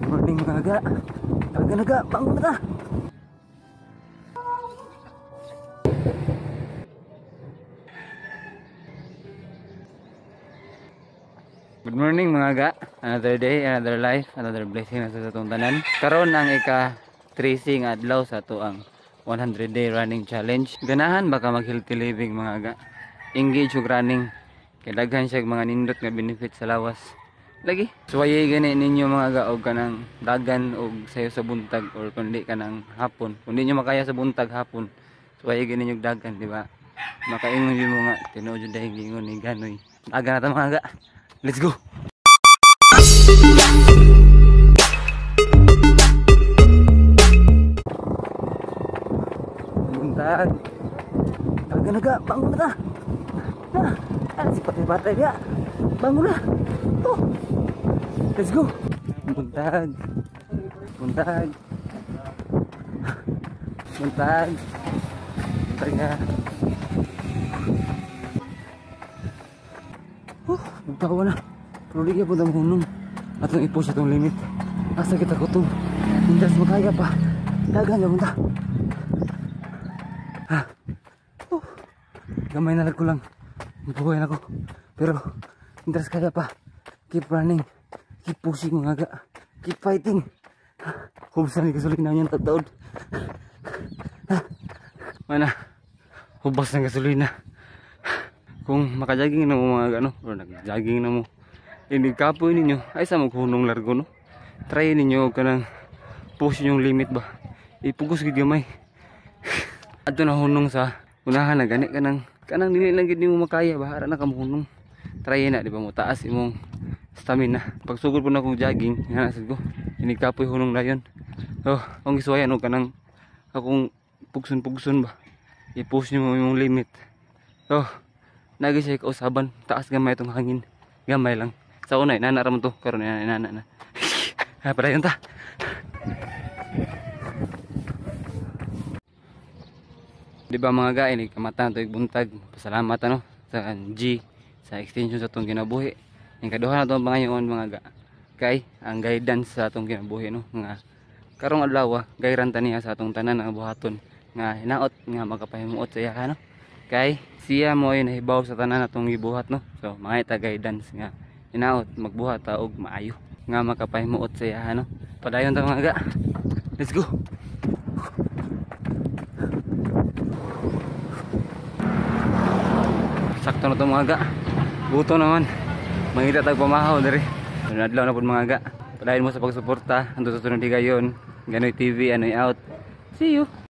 Morning, mga ga. Aga na ga, bangon na ta. Good morning, mga ga. Another day, another life, another blessing na sa atong tanan. Karon ang ika 13 nga adlaw sa ato ang 100 day running challenge. Ganahan baka mag healthy living, mga ga? Engage og running. Kay daghan siya mga nindot nga benefit sa lawas. Lagi. Suwaye gani ninyo, mga ga, og kanang dagan og sayo sa buntag or kundi kanang hapon. Kung di nyo makaya sa buntag, hapon. Suwaye gani ninyo dagan, di ba? Makaingon yun mo nga tinuod jud dahil giingon ni Ganoy. Dagan na ta, mga ga. Let's go. Buntag. Aga na ga, bangon na ta. Na, ah, si patay-patay ga. Bangon na. Oh. Let's go. Buntag. Buntag. Buntag. Buntag na. Magtawa na. Pero di po na mahunong. Atong i-push atong limit. Asa kita kutob. Hindas makaya pa. Dagan na punta. Ha. Oh. Gamay na lang ko lang. Mabuhay na ko. Pero hindas kaya pa. Keep running. Keep pushing, mga ga. Keep fighting. Hubsan ni gasolina niyan taod. Mana. Hubas ng gasolina. Kung makajogging na mo, mga ano, or nag-jogging na mo, hindi kapoy ninyo, ay sa maghunong largo, no? Try ninyo kanang push yung limit ba. Ipugos gid gamay. Adto na hunong sa unahan na gani kanang dili lang gid nimo makaya ba, ara na ka mohunong. Try na, di ba, mo taas imong stamina. Pagsugod po na akong jogging, nga sad ko. Ini kapoy hunong dayon. Oh, ang gisuwayan og kanang akong pugson-pugson ba. I-push nimo imong limit. Oh, nagi siya kausaban, taas gamay itong hangin. Gamay lang. Sa una, inana ra man to, karon inana na. Ha, padayon ta. Di ba, mga ga, ini kamata to buntag. Pasalamat ano sa G sa extension sa atong kinabuhi. Ang kaduha na to ang pangayoon, mga ga. Kay ang guidance sa atong kinabuhi, no, nga karong adlaw gayran ta niya sa atong tanan nga buhaton nga hinaot nga makapahimuot sa iya, no. Kay siya mo ay nahibaw sa tanan atong gibuhat, no. So mga ita guidance nga hinaot magbuhat ta og maayo nga makapahimuot sa iya, no. Padayon ta, mga ga. Let's go. Sakto na to, mga ga. Buto naman. Mangita tag pamahaw diri. Adlaw na pud, mga ga. Padayon mo sa pagsuporta. Hantod sa sunod higayon. Ganoy TV, Anoy out. See you.